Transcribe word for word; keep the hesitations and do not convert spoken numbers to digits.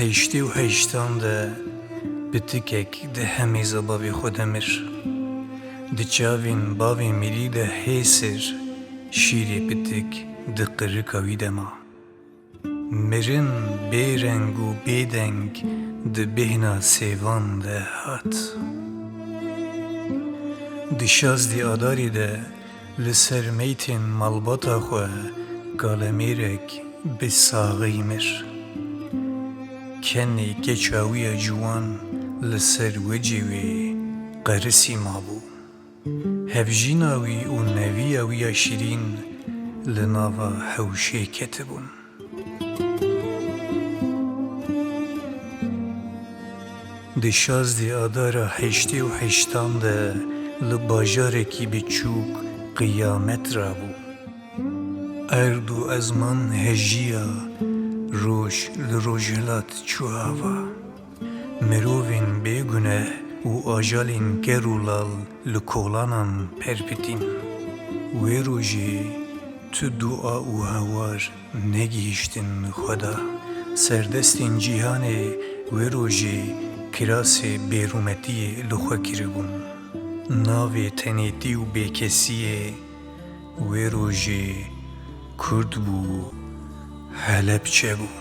Heştê û heştan de pitikek di hemêza bavê xwe de mir. Di çavên bavê mirî de hêsir şîrê pitik di qirika wî de ma. Mirin bêreng û bêdeng di bêhna sêvan de hat. Di şazdî Adarê de li ser meytên malbata xwe kalemêrek bi saxî mir. Kenê keça wî ya ciwan li ser wecê wê qerisî mabû. Hevjîna wî û neviya wî ya şîrîn li nava hewşê ketibûn. Di şazdî Adara heştê û heştan de li bajarekî biçûk qiyamet rabû. Erd û ezman hejiya, roj li rojhilat çû ava. Mirovên bêguneh û ajalên ker û lal li kolanan perpitîn. Wê rojê tu dua û hawar negihiştin Xweda. Serdestên cîhanê wê rojê kirasê bêrûmetiyê li xwe kiribûn. Navê tenêtî û bêkesiyê wê rojê Kurd bû, Helepçe bû.